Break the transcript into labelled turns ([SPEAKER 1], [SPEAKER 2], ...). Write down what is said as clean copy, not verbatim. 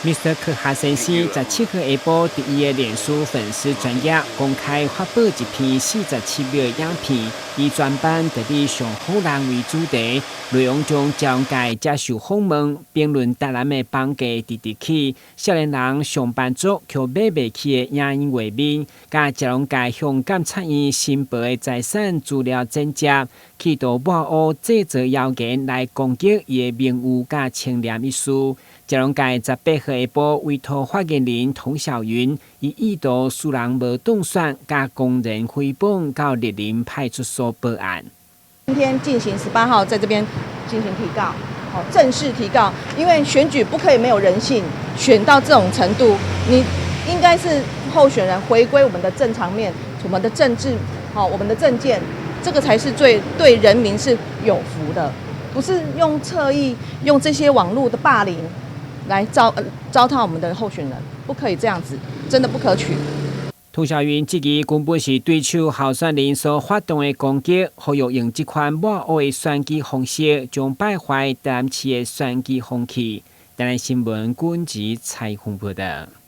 [SPEAKER 1] Mr. 克哈先生17號下晡，佇伊的臉書粉絲專頁公開發布一篇47秒的影片，以專班佇咧上好人為主題，內容將基隆界接受訪問，評論台南的房價直直起，少年人上班族卻買袂起的影音畫面，佮基隆界鄉監察院申報的財產資料剪接，企圖抹烏製造謠言來攻擊伊的名譽佮清廉一事。基隆界18號下晡委託發言人童小雲，以意圖使人無當選，佮公然誹謗到日林派出所報案。
[SPEAKER 2] 今天進行18號在這邊進行提告，好，正式提告，因為選舉不可以沒有人性，選到這種程度，你應該是候選人回歸我們的正常面，我們的政治，好，我們的政見，這個才是最對人民是有福的，不是用側翼用這些網絡的霸凌來糟蹋我們的候選人，不可以這樣子，真的不可取。
[SPEAKER 1] 童小雲質疑根本是對手候選人所發動的攻擊，呼籲用這款抹烏的選舉方式，將敗壞台南市的選舉風氣。台南新聞軍籍採訪報道。